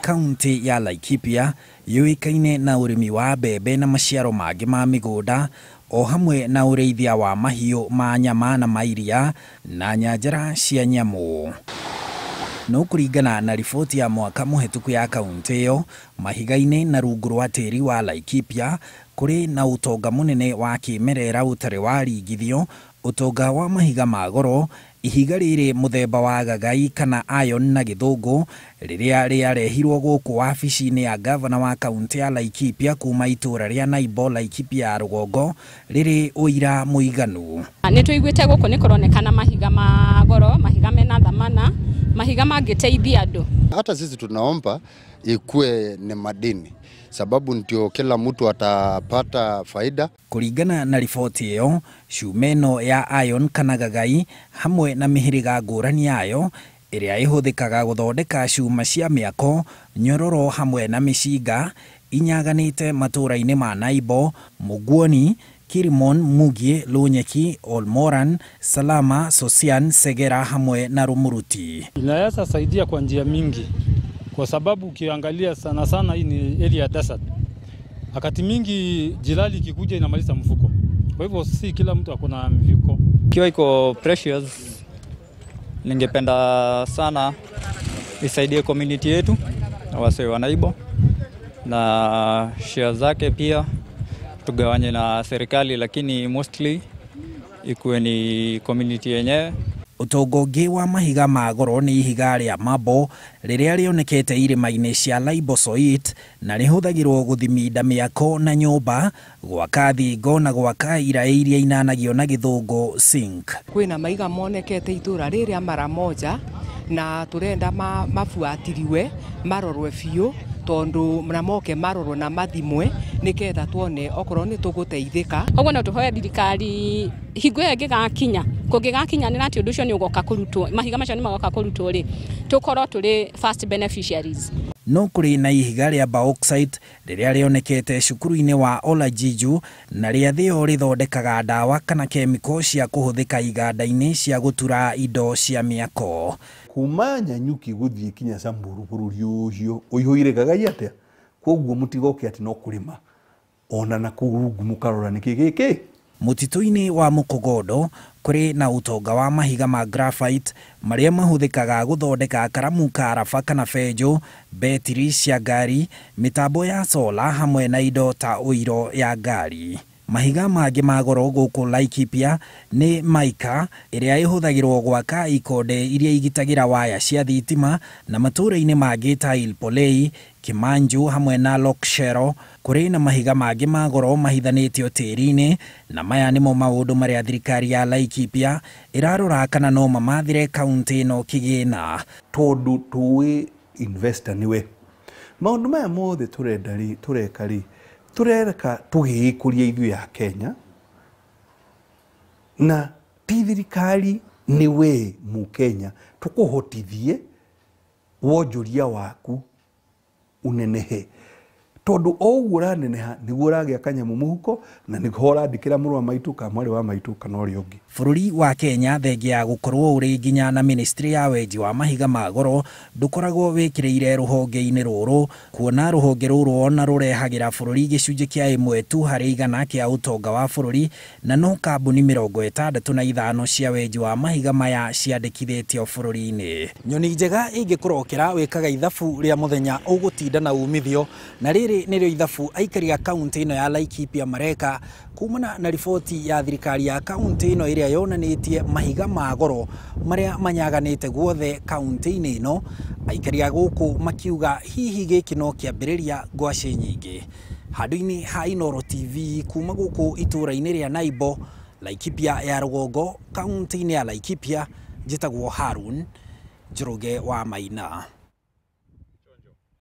Kaunti ya Laikipia yũĩkaine na ũrĩmi wa mbembe na maciaro mangĩ ma mĩgũnda o hamwe na ũrĩithia wa mahiũ ma nyama na ma iria na nyanjara cia nyamũ. No kũringana na riboti ya mwaka mũhetũku ya kaunti ĩyo, mahiga-inĩ na rungu rwa tĩri wa Laikipia kũrĩ na ũtonga mũnene wa kĩmerera ũtarĩ waringithio, ũtonga wa mahiga ma goro, ihiga rĩrĩ mũthemba wa gagai kana iron na gĩthũngũ rĩrĩa rĩarehirwo gũkũ wabici-inĩ ya gavana wa kaunti ya Laikipia kuma itũra rĩa Naibo, Laikipia ya rũgongo, rĩrĩ ũira mũiganu. Nĩ tũiguĩte gũkũ nĩ kũronekana mahiga ma goro, mahiga mena thamana, mahiga mangĩteithia andũ. Hata sisi tunaomba ikue ni madini, sababu ndio kila mtu atapata faida. Kũringana na riboti ĩyo, cuma ĩno ya iron kana gagai hamwe na mĩhĩrĩga ngũrani yayo ĩrĩa ĩhũthĩkaga gũthondeka cuma cia mĩako, nyororo hamwe na mĩcinga inyaganĩte matũra-inĩ ma Naibo, Muguoni, Kirimon, Mugie, Lunyeki, Olmoran, Salama, Sosian, Segera hamwe na Rumuruti. Inaweza saidia kwa njia mingi, kwa sababu ukiangalia sana sana hii ni area desert. Wakati mingi jilali ikikuja inamaliza mfuko. Kwa hivyo si kila mtu akona mfuko. Ikiwa iko precious, ningependa sana isaidie community yetu wase wa Naibo, na share zake pia tugawanye na serikali, lakini mostly ikuwe ni community yenyewe. Ũtonga ũngĩ wa mahiga ma goro nĩ ihiga rĩa mabo rĩrĩa rĩonekete irĩma-inĩ cia Laibosoit na rĩhũthagĩrwo gũthiminda mĩako na nyũmba, gwaka thingo na gwaka iraĩ iria inanagio na gĩthũngũ sink. Kwĩna maiga monekete itũra rĩrĩa mara moja na tũrenda mabuatiriwe marorwe biũ tondu na moke marorwo na mathimwe niketha tuone okorwo ni tuguteithika. Ũguo no tũhoe thirikari hingo ĩyo ĩngĩgakinya, kũngĩgakinya nĩ atĩ ũndũ ũcio nĩ ũgoka kũrutwo, mahiga macio nĩ magoka kũrutwo rĩ, tũkorwo tũrĩ first beneficiaries. No kũrĩ na ihiga rĩa bauxite rĩrĩa rĩonekete cukuru-inĩ wa Olajiju na rĩathĩo rĩthondekaga ndawa kana kemiko cia kũhũthĩka iganda-inĩ cia gũtura indo cia mĩako. Kuma Nanyuki gũthiĩ kinya Samburu bũrũri ũcio ũihũire gagai atĩa, koguo mũtigoke atĩ no kũrĩma ona na kũu rungu mũkarora nĩkĩ gĩkĩ. Mũtitũ-inĩ wa Mũkogondo kũrĩ na ũtonga wa mahiga ma graphite marĩa mahũthĩkaga gũthondeka karamu ka raba kana benjũ, betiri cia ngari, mĩtambo ya sola hamwe na indo ta ũiro ya ngari. Mahiga mangĩ ma goro gũkũ Laikipia nĩ mica ĩrĩa ĩhũthagĩrwo gwaka ikonde iria igitagĩra waya cia thitima, na matũra-inĩ mangĩ ta Ilpolei, Kimanju hamwe na Lokshero kũrĩ na mahiga mangĩ ma goro mahithanĩtio tĩri-inĩ, na maya nĩmo maũndũ marĩa thirikari ya Laikipia ĩrarora kana no mamathire kaunti ĩno kĩgĩna. Tondũ tũĩ investor nĩwe, maũndũ maya mothe tũrenda rĩ, tũreka rĩ, tũrereka tũgĩĩkũria ithuĩ ya Kenya, na ti thirikari nĩ we Mũkenya tũkũhotithie wonjoria waku unenehe, tondũ o ũguo ũraneneha nĩguo ũragĩa kanyamũ mũhuko na nĩho ũrandĩkĩra mũrũ wa maitũ kana mwarĩ wa maitũ kana ũrĩa ũngĩ. Bũrũri wa Kenya thengia ya gũkorwo ũrĩ nginya na ministry ya wenji wa mahiga ma goro ndũkoragwo wĩkĩrĩire rũhonge-inĩ rũrũ, kuona rũhonge rũrũ ona rũrehagĩra bũrũri gĩcunjĩ kĩa 1 tu harĩ igana kĩa ũtonga wa bũrũri, na no kambuni 65 cia wenji wa mahiga maya ciandĩkithĩtio bũrũri-inĩ. Nyoni njega ĩngĩkũrokera wĩkaga ithabu rĩa mũthenya ũgũtinda na umithio, na rĩrĩ nĩrĩo ithabu aikari a kaunti ĩno ya Laikipia mareka kumana na riboti ya thirikari ya kaunti ĩno ĩrĩa yonanĩtie mahiga ma goro marĩa manyaganĩte guothe kaunti-inĩ ĩno, aikari a gũkũ makiuga hihi gĩkĩ no kĩambĩrĩria ngwacĩ nyingĩ. Handũ-inĩ ha Inooro TV kuma gũkũ itũra-inĩ rĩa Naibo, Laikipia ya rũgongo, kaunti-inĩ ya Laikipia, njĩtagwo Harun Njoroge wa Maina.